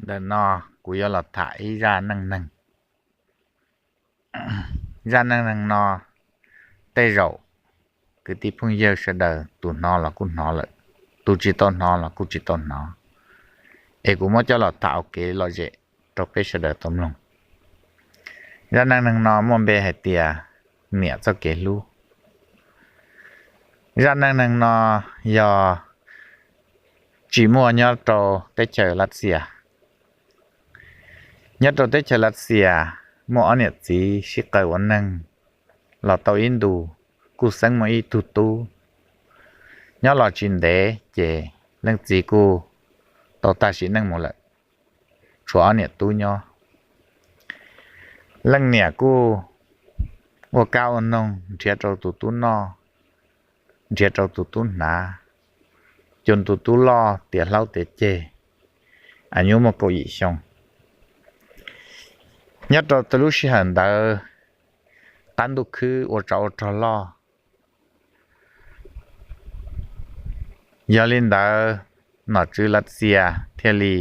Ntawm no kuv yuav los tham ib zaj neej neeg. Zaj neej neeg no tej zaum kwv tij phooj ywg sawv daws tus hnov los kuj hnov lawm, tus tsis tau hnov los kuj tsis tau hnov, es kuv muab coj los tham ua kev lom zem rau peb sawv daws tau mloog. Zaj neej neeg no muaj npe hais tias niam txoj kev hlub. Zaj neej neeg no yog tsim muaj nyob rau teb chaws Lav Xias. Nyob rau teb chaws Lav Xias, muaj ob niam txiv sib qawm ua neeg los tau ib ntus, kuj xeeb muaj ib tug tub. Nyob los tsis ntev ces leej txiv kuj tau tag sim neej mus lawm, tshuav ob niam tub nyob. Leej niam kuj ua kab ua noog nrhiav rau tus tub noj, nrhiav rau tus tub hnav, coj tus tub loj tiav hlaub tiav ceg, a nyuj muaj kaum yim xyoo. Nyob rau tej lub sij hawm ntawd, qab ntuj khwb ua tsov ua rog loj. Yog li ntawd, nom tswv Lav Xias thiaj li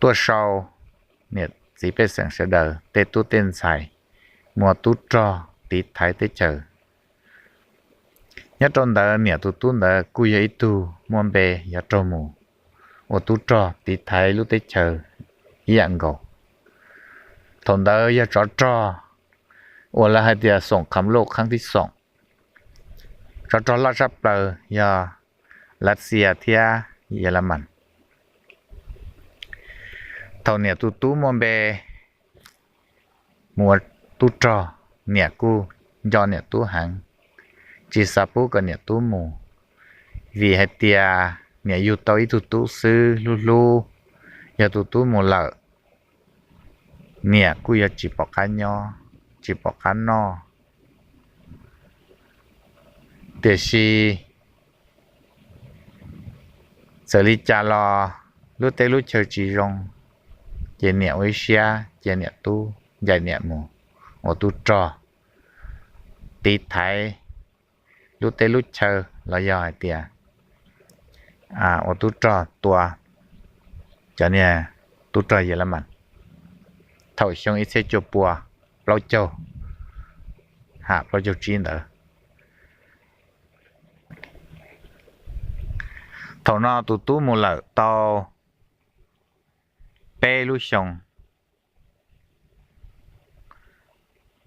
tuaj sau niam txiv pej xeem sawv daws tej tub tej ntxhais mus ua tub rog tiv thaiv teb chaws. Nyob rau ntawd niam tus tub ntawd kuj yog ib tug muaj npe yuav raug mus ua tub rog tiv thaiv lub teb chaws ib yam nkaus. Thaum ntawd yog tsov rog uas lawv hais tias xoom kham luj khav tib xoom, tsov rog loj tshaj plaws yog Lav Xias thiab Yelamas. Thaum niam tus tub muaj npe mus ua tub rog, niam kuj nco niam tub heev, tsis xav pub kom niam tub mus, vim hais tias niam yug tau ib tug tub xwb hlub hlub, yog tus tub mus lawm, niam kuj yuav tsis pom qab nyob, tsis pom qab noj. Tiam sis txawm li cas los lub teb lub chaw tsis zoo, ces niam ua ib siab cia niam tub ncaim niam mus ua tub rog tiv thaiv lub teb lub chaw, los yog hais tias ua tub rog tua cov niag tub rog Yelamas thaum xyoo ib txhiab cuaj pua plaub caug, ha plaub caug tsib ntawd. Thaum no tus tub mus lawm tau peb lub xyoo,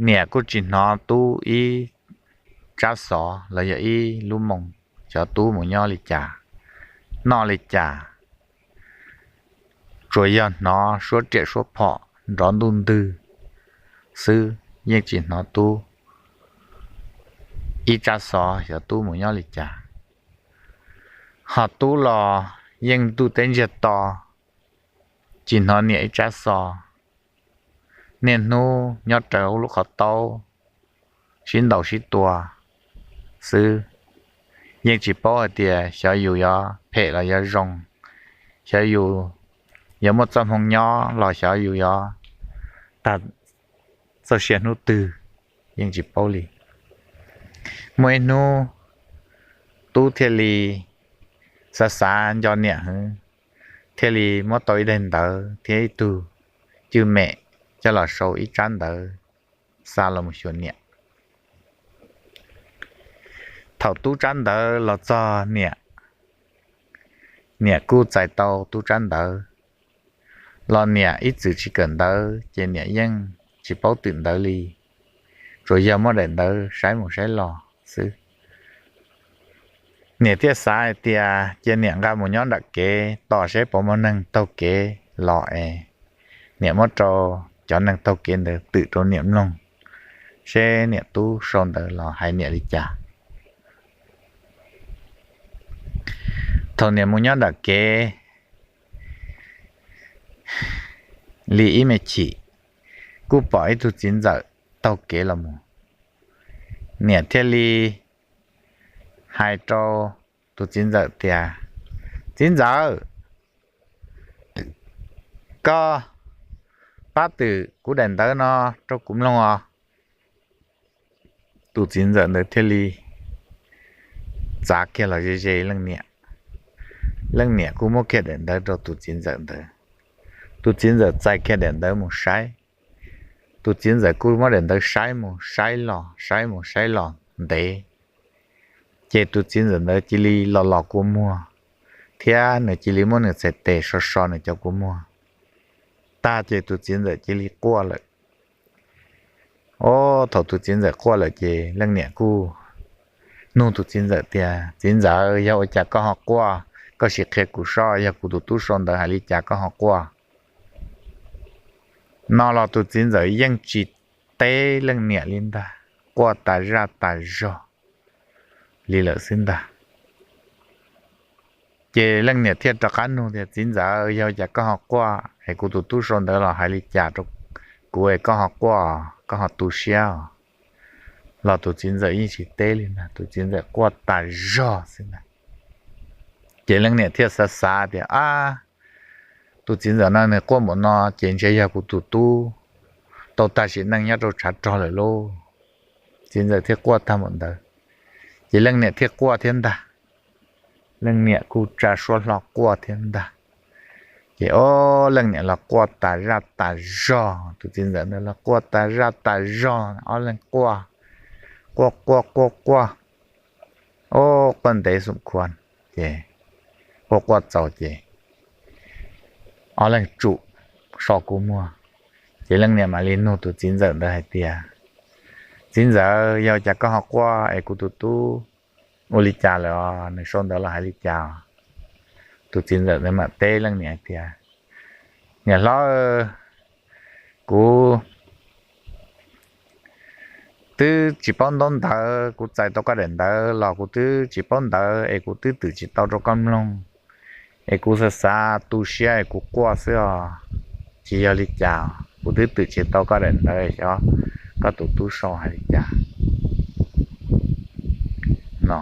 niam kuj tsis hnov tub ib tsab xov los yog ib lub moo, xyov tub mus nyob li cas, noj li cas, tsuas yog hnov suab riam suab phom nrov ntuj ntwg xwb, yeej tsis hnov tub ib tsab xov xyov tub mus nyob li cas. Ho tub los yeej ntuj teb ntsiag to, tsis hnov niam ib tsab xov, niaj hnub nyob raws lub qhov taub sib ntaus sib tua xwb, yeej tsis paub hais tias xyov yus yuav phem los yuav zoo, xyov yus yuav muaj txoj hmoo nyob los xyov yus yuav tag txoj sia hnub twg, yeej tsis paub li. Muaj ib hnub tub thiaj li xav xav nco niam heev, thiaj li muab tau ib daim ntawv thiab ib tug cwj mem coj los sau ib tsab ntawv xa los mus xyuas niam. Thaum tub tsab ntawv los txog niam, niam kuj txais tau tub tsab ntawv los niam ib txwm tsis kawm ntawv ces niam yeej tsis paub twm ntawv li, tsuas yog muab daim ntawv saib mus saib los xwb. Niam thiaj xav hais tias cia niam nqa mus nyob nram kev tos seb puas muaj neeg taug kev los es niam muab rau cov neeg taug kev ntawd twm rau niam mloog, seb niam tub sau ntawv los hais niam li cas. Thaum niam mus nyob nram kev li ib me chim, kuj pom ib tug txiv ntxawm taug kev los mus. Niam thiaj li hais rau tus txiv ntxawm tias, Txiv ntxawm, koj pab twm kuv daim ntawv no rau kuv mloog os. Tus txiv ntxawm ntawd thiaj li txav kiag los ze ze leej niam. Leej niam kuj muab kiag daim ntawv rau tus txiv ntxawm ntawd. Tus txiv ntxawm txais kiag daim ntawv mus saib. Tus txiv ntxawm kuj muab daim ntawv saib mus saib los saib mus saib los ntev, ces tus txiv ntxawm ntawd cia li los los kua muag, thiab nws cia li muab nws txhais tes so so nws cov kua muag tag ces tus txiv ntxawm cia li quaj lawm. Os, thaum tus txiv ntxawm quaj lawm ces leej niam kuj nug tus txiv ntxawm tias, Txiv ntxawm, yog ua cas koj ho quaj? Koj sim qhia kuv soj, yog kuv tus tub sau ntawv hais li cas koj ho quaj? No los tus txiv ntxawm yeej tsis teb leej niam li ntag, quaj tas zaj tas zog li lawm xwb ntag. Ces leej niam thiaj rov qab nug tias, Txiv ntxawm, yog cas koj ho quaj es kuv tus tub sau ntawv los hais li cas rau kuv es koj ho quaj, koj ho tu siab? Los tus txiv ntxawm yeej tsis teb li ntag, tus txiv ntxawm quaj tas zog xwb ntag. Ces leej niam thiaj xav xav tias, Ab, tus txiv ntxawm no nws quaj npaum no ces ntshe yog kuv tus tub tau tag sim neej nyob rau tshav rog lawm lauj. Txiv ntxawm thiaj quaj tag npaum ntawd, ces leej niam thiaj quaj thiab ntag. Leej niam kuj tsa suab hlo quaj thiab ntag. Ces ob leej niam los quaj tas zaj tas zog, tus txiv ntxawm ntawd los quaj tas zaj tas zog, ob leeg quaj, quaj quaj quaj quaj, ob quaj ntev xum khuav, ces quaj quaj txaus ces ob leeg tsum so kua muag. Ces leej niam mam li nug tus txiv ntxawm ntawd hais tias, Txiv ntxawm, yog cas koj ho quaj es kuv tus tub ua li cas lawm os, nws sau ntawv los hais li cas? Tus txiv ntxawm ntawd mam teb leej niam hais tias, Niam hlob, kuv twb tsis paub ntaub ntawv, kuv txais tau koj daim ntawv los kuv twb tsis paub ntawv es kuv twb twm tsis tau rau koj mloog, es kuv xav xav tu siab es kuv quaj xwb os, tsis yog li cas, kuv twb twm tsis tau koj daim ntawv, xyov koj tus tub sau hais li cas no.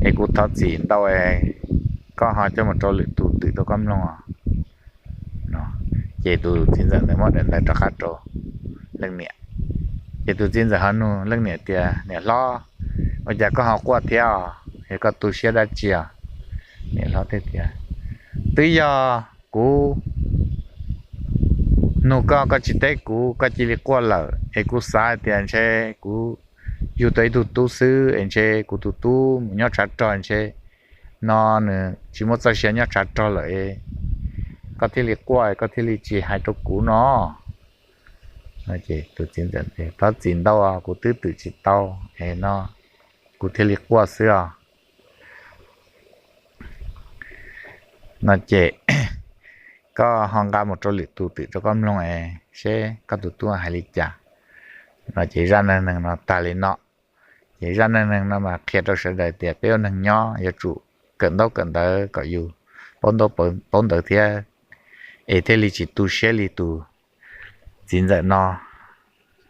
Es kuv thov txim ntau, koj ho coj mus rau lwm tus twm rau koj mloog os. Ces tus txiv ntxawm ntawd muab daim ntawv rov qab rau leej niam. Ces tus txiv ntxawm ho nug leej niam tias, Niam hlob, ua cas koj ho quaj thiab os? Yog koj tu siab dab tsi os? Niam hlob thiaj tias, Twb yog kuv nug koj, koj tsis teb kuv, koj cia li quaj lawm, es kuv xav hais tias ntshe kuv yug tau ib tug tub xwb es ntshe kuv tus tub mus nyob tshav rog ntshe no nws tsis muaj txoj sia nyob tshav rog lawm, koj thiaj li quaj, koj thiaj li tsis hais rau kuv no. Tus txiv ntxawm, Thov txim ntau, kuv twb twm tsis tau es no kuv thiaj li quaj xwb os. No ces koj ho nqa mus rau lwm tus twm rau koj mloog es seb koj tus tub hais li cas. No ces zaj neeg neeg no tag li no. Ces zaj neeg neeg no mas qhia rau sawv daws tias peb ua neeg nyob yuav tsum kawm ntaub kawm ntawv kom yus paub ntaub paub ntawv thiab, es thiaj li tsis tu siab li tus txiv ntxawm no,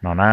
no na.